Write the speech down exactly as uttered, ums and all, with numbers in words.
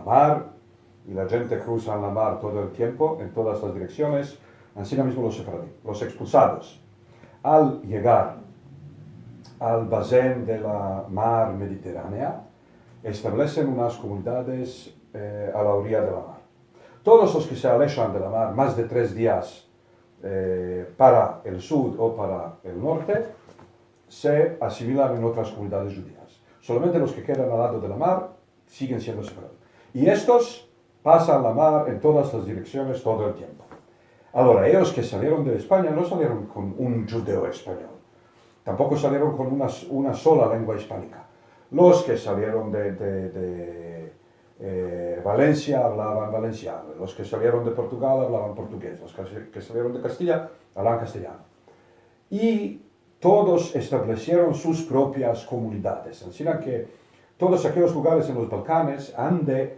mar, i la djente kruzan la mar todo el tiempo, en todas las direksiones, ansina mizmo los sefaradim. Los ekspulsados, al yegar al bazen de la mar Mediterranea, establesen unas komunidades, eh, a la oriya de la mar. Todos los ke se aleshan de la mar mas de tres dias, eh, para el sud o para el norte, se asimilan en otras komunidades djudias. Solamente los ke kedan al lado de la mar sigen siendo sefaradim. I estos pasan la mar en todas las direksiones todo el tiempo. Agora, eyos ke salieron de Espanya no salieron kon un djudeo-espanyol. Tampoko salieron kon una, una sola lengua ispanika. Los ke salieron de, de, de, eh, Valensia avlavan valensiano, los ke salieron de Portugal avlavan portugues, los ke, ke salieron de Kastiya avlavan kastilyano. I todos establesieron sus propias komunidades. Ansina ke todos akeyos lugares en los Balkanes ande